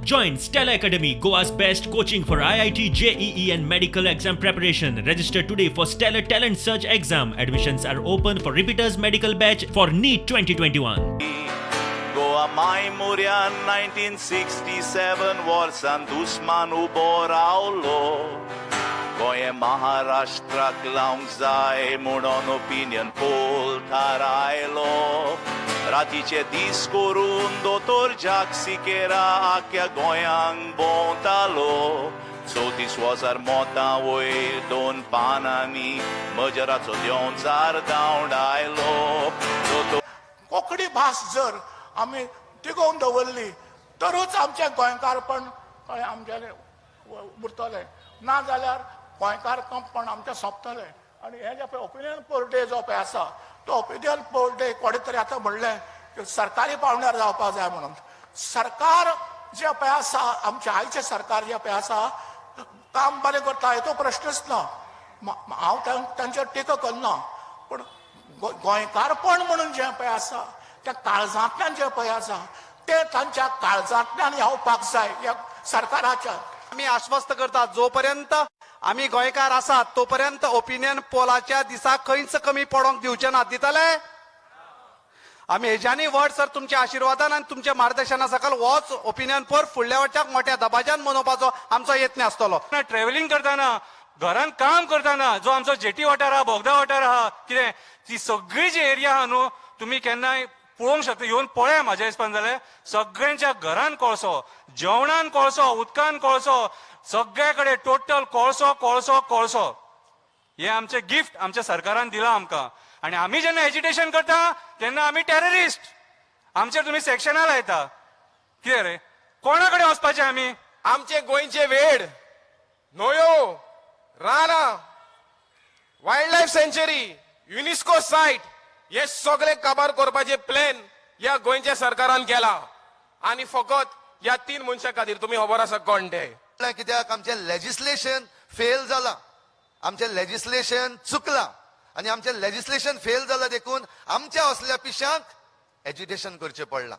Join Stella Academy, Goa's best coaching for IIT, JEE, and medical exam preparation. Register today for Stellar Talent Search exam. Admissions are open for repeaters medical batch for NEET 2021. Goa my Muryan 1967 वर्सान दुस्मान उबो रावलो. गोंय महाराष्ट्राक लावंक जाय म्हणून opinion poll थारायलो. रातीचे दीस करून दोतोर जाक सिकेरा आख्या गोंयांक भोंवतालो. 34,000 मोतां वयर दोन पानांनी मजराचो देंवचार धांवडायलो. दोतोर कोंकणी भास जर आमी तिगोवन दवरली तरूच आमचें गोंयकारपण कळ्ळें आमगेलें उरतलें, ना जाल्यार गोंयकारपण आमचें सोंपतलें. आनी हें जें पळय ओपिनियन पोल डे जो पळय आसा तो ओपिनियन पोल डे कोणें तरी आतां म्हणलें की सरकारी पावंड्यार जावपाक जाय म्हणून. सरकार जें पळय आसा, आमचें आयचें सरकार जें पळय आसा, काम बरें करता हेतो प्रश्नच ना. हांव तांचेर टिका करना, पूण गोंयकारपण म्हणून जें पळय आसा त्या काळजांतल्यान जें पळय आसा तें तांच्या काळजांतल्यान येवपाक जाय ह्या सरकाराच्या. आमी आश्वस्त करतात, जोपर्यंत आमी गोंयकार आसात तोपर्यंत ओपिनियन पोलाच्या दिसा खंयच कमी पडोंक दिवचे ना. दितले आमी हेज्यानी व्हड सर तुमच्या आशिर्वादान आनी तुमच्या मार्गदर्शना सकल होच ओपिनियन पोल फुडल्या वर्साक मोठ्या दबाज्यान मनोवपाचो आमचो यत्न आसतलो. ट्रॅव्हलिंग करतना, घरान काम करतना, जो आमचो जेटी वाठार आहा, बोगदा वाठार आहा, कितें ती सगळी जी एरिया आहा न्हू, तुमी केन्नाय पळोवंक शकता, येवन पळया. म्हाज्या हिसपान जाल्यार सगळ्यांच्या घरान कोळसो, जेवणान कोळसो, उदकान कोळसो, सगळे कडेन टोटल कोळसो कोळसो कोळसो. हे आमचे गिफ्ट आमच्या सरकारान दिलां आमकां. आनी आमी जेन्ना एजिटेशन करता तेन्ना आमी टेररिस्ट, आमचेर तुमी सेक्शनां लायता. कितें रे, कोणा कडेन वचपाचें आमी? आमचे गोंयचे वेड, न्हंयो, रानां, wild life sanctuary, UNESCO site हे सगळे काबार करपाचे प्लॅन ह्या गोंयच्या सरकारान केला आनी फकत ह्या तीन मनशां खातीर. तुमी खबर आसा कोण ते. कित्याक आमचें लेजिस्लेशन फेल जालां, आमचें लेजिस्लेशन चुकलां आनी आमचें लेजिस्लेशन फेल जालां देखून आमच्या असल्या पिशांक एजिटेशन करचें पडलां.